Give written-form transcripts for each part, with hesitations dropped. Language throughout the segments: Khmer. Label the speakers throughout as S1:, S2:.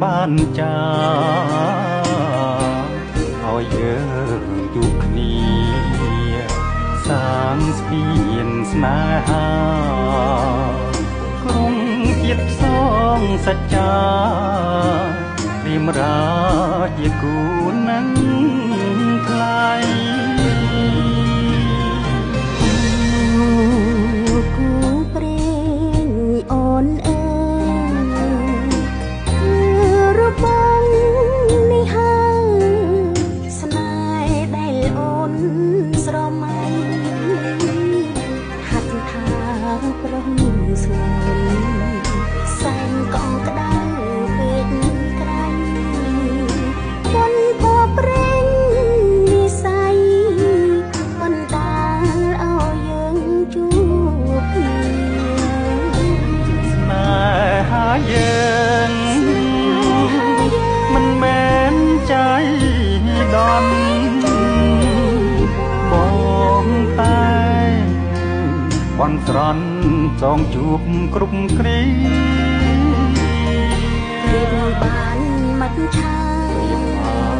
S1: បានចាឲ្យយើងជួបគ្នាសាងស្ពានស្នេហាក្រុងជាតិផ្សងសច្ចារៀមរាជាគូនឹងថ្លៃ
S2: គូព្រេងអូនអើយគឺរបងនេះហើយស្នេហ៍ដែលអូនស្រមៃហាត់ថាប្រុសស្ងួនសែងកងក្ដៅពេកក្រៃបុនពព្រេងនិស័យបណ្ដាលឲ្យយើងជួបគ្នា
S1: ស្នេហាយើងមិនមែនចៃដន្យបងតែបន់ស្រន់ចងជួបគ្រប់គ្រា
S2: រៀបបានមិនឆា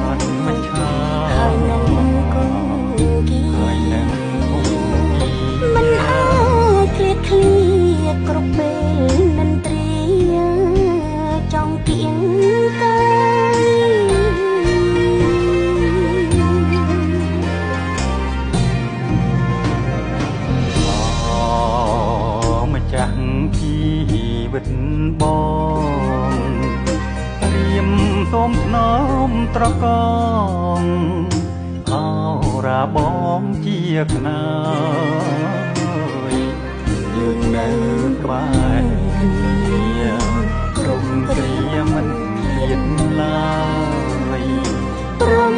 S1: បានមិនឆា
S2: ហើយនឹងគងគី
S1: ហើយនឹងគងគី
S2: មិនអាចឃ្លាតឃ្លាគ្រប់ពេលនិន្ទ្រាចង់គៀងកាយ
S1: អូម្ចាស់ជីវិតបងត្រៀមសូមថ្នមត្រកងអោរាបងជាខ្នើយយើងនៅក្បែរគ្នាក្រុមគ្រាមិនឃ្លាតឡើយ
S2: ព្រម